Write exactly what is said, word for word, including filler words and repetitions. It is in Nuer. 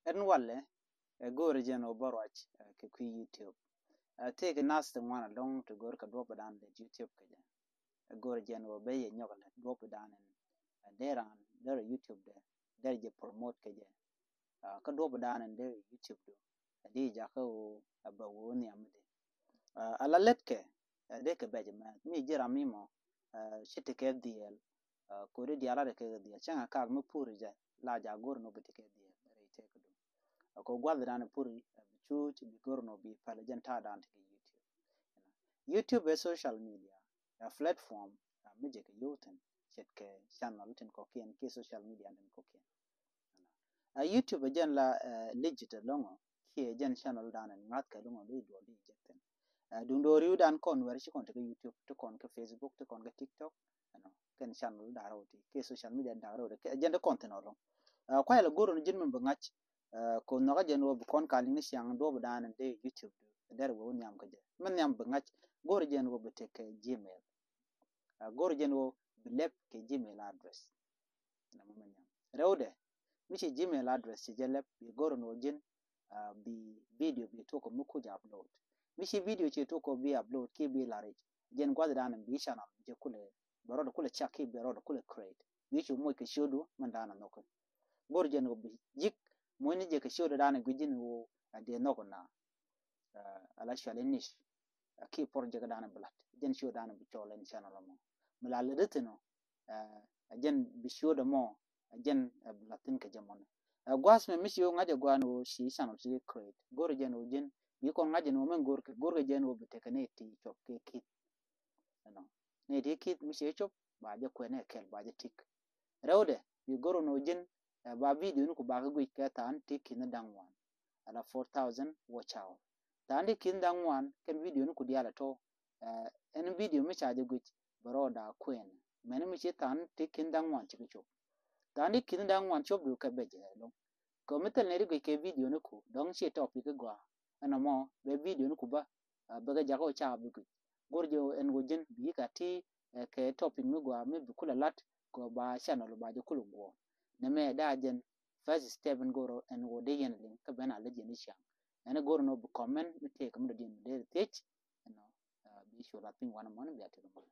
Ɛn walɛ, ɛ go̱o̱rɛ jɛn ɣöö bä ruac kɛ kui̱ YouTube. Ɛ tëëkɛ nath ti ŋuan ɛlɔ̱ŋ ti go̱o̱r kɛ duɔ̱ɔ̱p dan lɛ YouTube kɛ jɛ. Ɛ go̱o̱rɛ jɛn ɣöö bä yɛ nyɔk lɛ duɔ̱ɔ̱p dan ɛn, ɛ dee ran derɛ YouTube dɛ derɛ jɛ promote kɛ jɛ. Kä duɔ̱ɔ̱p dan ɛn derɛ YouTube du ɛ di jakä ɣöö ɛ bä wee nhiam mi di. Ala lät kɛ ɛ dee kɛ bɛc mɛ mi ji̱ ram mi mɔ ci ti kɛ dhiɛl. Kodi diaal a dee kɛ dhiɛl cäŋ a kak mi pur jɛ la ja go̱r nɔ bi ti kɛ dhiɛl rɛy tëk du. Kɔ guath dan pur bi cuuc bi go̱r nɔ bi pal jɛn ta̱a̱ dan ti kɛ YouTube. YouTube ɛ social media ɛ platform mi jɛ kɛ yothin ce̱tkɛ channel tin kɔkiɛn kiɛ social media tin kɔkiɛn. A YouTube a jɛn la legit a loŋo kiɛ jɛn channel dan in ŋath kɛ loŋo di duɔl di jek thin. Duŋ do̱riw dan kɔn wɛr ci kɔn ti kɛ YouTube ti kɔn kɛ Facebook ti kɔn kɛ TikTok. Ɛnɔ kɛn channel da rɛw ti kɛ social media da rɛw ti kɛ jɛn ti kɔn thin ɔ loŋ. Kuay la go̱r ni jin min bi ŋac ko nhɔkä jɛn wä bi kɔn kal ni ciaŋ duɔp dan in di YouTube du der wä wä nhiam kɛ jɛ min nhiam bi ŋac. Go̱r jɛn wä bi tek kɛ Gmail. Go̱r jɛn wä bi lɛp kɛ Gmail address. Rɛwdɛ mi ci Gmail address ci jɛ lɛp bi go̱r ni wä jin bi video bi tuɔk mi kuc upload. Mi ci video ci tuɔk bi upload ki bi laric jɛn guath dan bi channel jɛ kulɛ bɛ rɔd kulɛ cak ki bɛ rɔd kulɛ create. Bi ci moc kɛ ciodu min dan nhɔk. Go̱r jɛn wä bi jik moc ni jɛ kɛ ciodu dan guic jin wä a diɛ nhɔk na. Ala cuali niche. Ki project dan bi lat jɛn show dan bi cɔl ɛn channel mɔ mi la lɛ di thin ɔ. Jɛn bi show dɛ mɔ jɛn bi lat thin kɛ jɛ mɔni. Guas mɛ mi ci ŋa̱c ɛ guan wä ci channel ci create go̱r jɛn wä jɛn bi kɔn ŋa̱c jɛn wä mɛn go̱r kɛ go̱r kɛ jɛn wä bi tekɛ ni ti cɔp kɛ kith. Ɛnɔ ni ti kith mi ci cɔp ba jɛ kuɛn ɛ kɛl ba jɛ tik. Rɛwdɛ bi go̱r wä jɛn ba video ni ku ba kɛ guic kɛ than ti kith ni daŋ wan. Ala four thousand watch hour. Tha̱a̱ŋ ti ki̱n da̱ŋ ŋuan kɛn video ni ku diaal a tɔ. Ɛn video mi ca jɛ guic bɛ rɔɔda kuɛn mɛn mi ci tha̱a̱ŋ ti ki̱n da̱ŋ ŋuan ci ki cop. Tha̱a̱ŋ ti ki̱n da̱ŋ ŋuan cop du kɛ bɛ jɛ loŋ. Kɛ mi thil ni ri guic kɛ video ni ku dɔ̱ŋ ci topic gɔaa. Ɛn ɛmɔ bɛ video ni ku bä bɛ kɛ jakä ca bi guic. Go̱r jɛ ɛn wä jin bi ka ti kɛ topic mi gɔaa mi bi kulɛ lat kɛ ba channel ba jɛ kulɛ guɔ. Nɛ mɛ da jɛn first step in go̱r ɛn wä de yɛn liŋ kä ben a lɛ jɛn i̱ ciaŋ. Ɛn go̱r nɔ bi comment mi tëëk mi dɔ diɛn mi dee thiec. Ɛnɔ bi cu lat piny wanɛ mɔni bia tëëk mɔni.